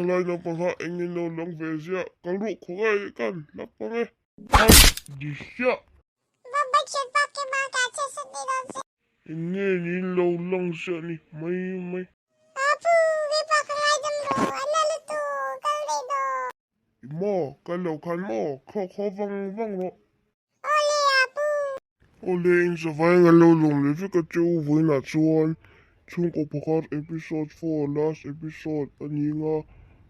Khalai naupang kha eng nge lo lang ve ziah, kal ruh khawngaih kan hlap ang e. Ai, di hriah. Eng nge niin lo lang ziah ni mai mai. I maw, kal lo khan maw, khaw khaw vang vang rawh. Awle inzavaeng an lo lawm leh vek a che u vawiinah chuan chhungkaw pakhat episode 4 last episode a ni nga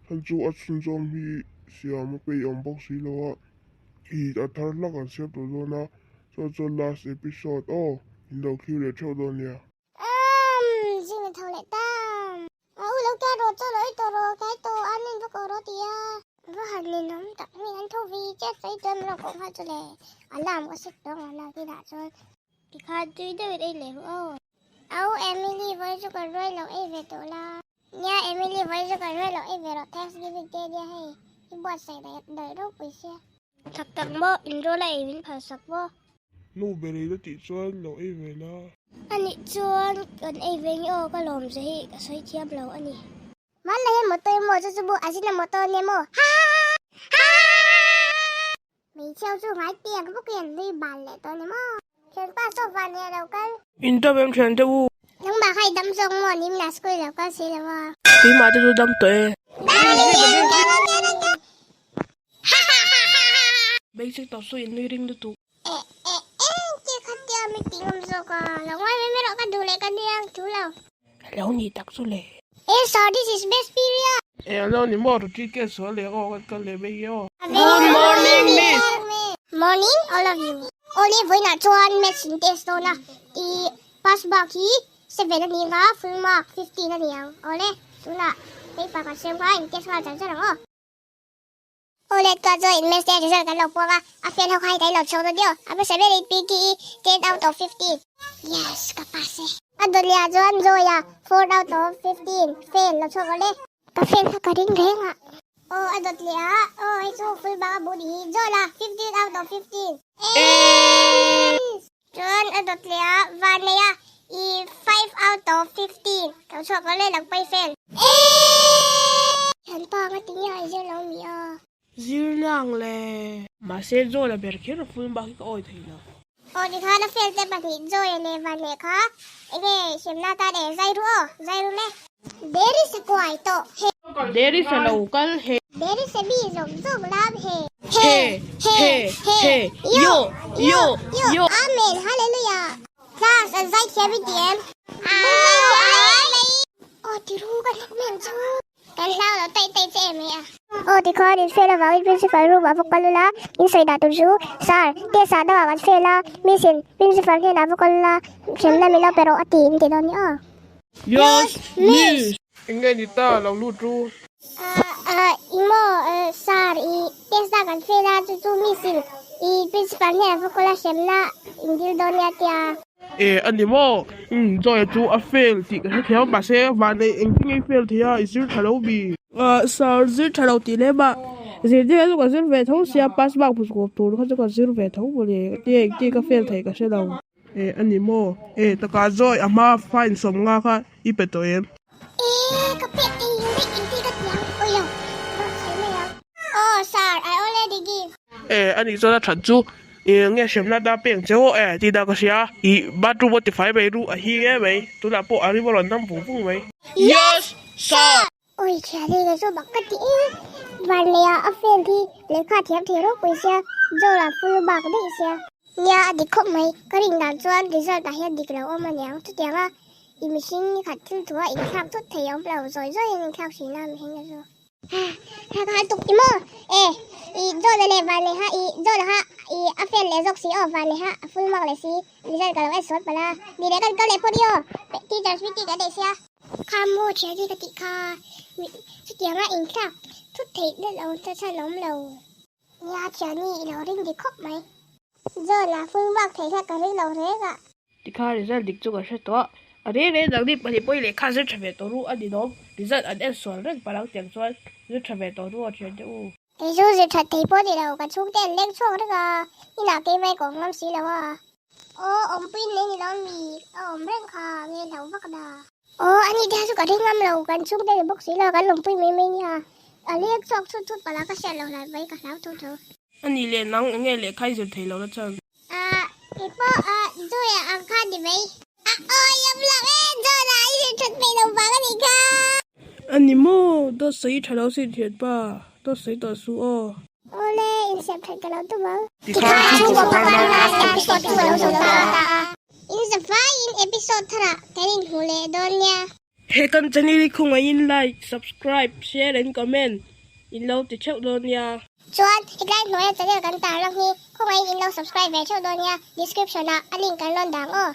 chhan chu a chhunzawm hi siam a peih awm bawk si lo a i a thar hlak an siam tawh dawn a chuan chuan last episode aw in lo thlir leh theuh dawn nia. Umm zing a tho leh ta. A u lo kal rawh chaw lo ei tawh rawh kai tawh a nen va koh rawh ti a. Va han ninawm tak mi an tho ve chiah sawi chuan min rawn koh nghal chu le alarm ka set tawh ang a kinah chuan. Tikhan tui deuhin ei leh ru aw. Au Emily vawi chu kan ruai lo ei ve tawh la. Nia Emily vawi chu kan ruai lo ei ve rawh Thanksgiving te nia hei i buatsaih daih daih ropui sia. Tak tak maw in rawl a ei min phalsak maw. Nu ber ei la tih chuan lo ei ve la. A nih chuan kan ei ve nge aw ka lawm ze hi ka sawi thiam lo a ni. Hmanlai hian motor emaw chu chu bu a zin a motor nia maw ha ha Hmeichhia chu ngai piak bawk in an hlui bal leh tawh a ni maw. Thianpa saw van nia lo kal. In dam em thian te u. Nangmah kha i dam zawk maw nim la school lo kal si lo a. Keimah te chu dam tawh e. Basic tawh chu in nui ring lutuk. Eh eh eh tia kha tia mi tih ngam zawk a lo ngai mai mai rawh ka duh leh ka nui ang thu lo. Lo ni tak chu le. Eh sir this is best period. Eh alo ni maw ruti ke sual leh aw kan kal leh mai aw. Good morning miss. Morning all of you. Awle vawiinah chuan maths in test dawn a i pass mark hi 7 a ni ang a full mark 15 a ni ang. Awle tunah paper kan siam kha in test nghal char char ang aw. Aw let ka chuan in message result kan lo puang a, a fail ho kha hei ta i lo chhawk dawn dio, a hmasa ber in PTE 10 out of 15. Yes, ka pass e. A dawleh ah chuan Joy-a 4 out of 15 fail lo chhuak awle. Ka fail kha ka ring reng a. Aw a dawt leh a, aw hei chu full bang a bu ni hi, Joel-a 15 out of 15. Eeii. Chuan a dawt leh a, Vanneia i 5 out of 15 lo chhuak awle lang pawi fail. Eeii. Thianpa nga ti nge a zir lo mi a. Zir nang le. Mahse Joel-a ber kher a full mark hi ka awi thei lo. Aw tikhan a fail te pahnih Joy-a leh Vanneia kha enge hremna atan e zai ru aw, zai ru le. There is a kuai tawh he. There is a lo kal he. There is a mi zawk zawk lam he. He he he yo yo yo. Amen Hallelujah. Class an zai thiam i ti em? Amen. Aw tiru ka hlek mai ang chu. Kan hlau lo taih taih che em hi a. Aw tikhuan in fail avangin principal room ah va kal ula, in sawi dah tur chu sir test ah dangah kan fail a, miss in principal hnenah va kal ula hremna min lo pe rawh a ti in ti dawn ni aw. Yes miss. Eng nge ni ta lo lut ru. Ah i maw sir i test ah kan fail a chu chu miss in i principal hnenah va kal a hremna in dil dawn nia tia. E a ni maw? Umm Joy chu a fail tih ka hrethiam a mahse vanneih engtin nge i fail thei a i zir tha lo mi? Ahh sir zir tha lo tih lem a zirtir kha chu ka zir ve tho sia pass mark hmu chhuak tur kha chu ka zir ve tho mawle tia engtin ka fail thei ka hre lo. E a ni maw? E taka Joy a hma fine sawmnga kha i pe tawh em? E ka pek thei lo daih engtin ka ti ang awi lo dawt sawi mai ang. Oh sir I already give. E a nih chuan a that chu Eng nge hremna ta peng che aw e tih dah ka hria ih bathroom a tifai mai ru a hi nge mai tunah pawh a rim a rawn nam vung vung mai. Yes sir! Oi thian hei ka chu bak ka ti eng vanlei ah a fail hi lehkha thiam thei ropui sia Joel ah full bak daih sia. Nia a dik khawp mai ka rin dan chuan result ah hian dik lo awm aniang chutiang a i mihring ni khat thil thu a inthlak thut thei a awm lo zawi zawi in inthlak thin a mihring te chu. Ha ka tuk ti maw e i zawhna leh van leh ha i zawhna kha i a fail leh zawk si aw van leh ha a full mark leh si result ka lo en sual palh a ni leh kan kal leh phawt i aw teachers meeting kan neih sia. Kha maw thian hi ka tih kha chutianga inthlak thut theih na lo ta chhan awm lo. Nia thiani i lo ring dik khawp mai. Zawhna full mark theih kha ka ring lo reng a. Tikha result dik chu ka hre tawh a, a reng reng dang ni pahnih pawhin lehkha zir tha ve tawh ru a ni lawm, result an en sual reng palh ang tiang chuan zir tha ve tawh ru a thian te u. Kei chu zir that thei pawh ni lo, ka chhungte an leng chhuak reng a, inah keimah i kawm ngam si lo a. Aw awmpui nei ni lawm mi, a awm reng kha nge hlo vak da. Aw ani te kha chu ka ring ngam lo, kan chhungte ni bawk si lo, kan lawmpui mai mai nia. A leng chhuak thut thut palh a ka hriat loh hlan mai ka hlau tho tho. A nih leh nang enge lehkha i zir thei lo na chuan. A kei pawh a Joy-a ang kha ni mai. A awi am lo e John-a i zir that peih lo vang a nih kha. A ni maw dawt sawi tha lo sin thian pa dawt sawi tawh suh aw. Awle insiam that ka lo tum ang. Tikhan chhungkaw pakhat last episode chu ka lo zo ta a. In zavaiin episode tharah kan inhmu leh dawn nia. He kan channel hi khawngaihin like, subscribe, share and comment in lo ti theuh dawn nia. Chuan hetlai hnuaia channel kan tarlang hi khawngaihin in lo subscribe ve theuh dawn nia, description ah a link kan rawn dang aw.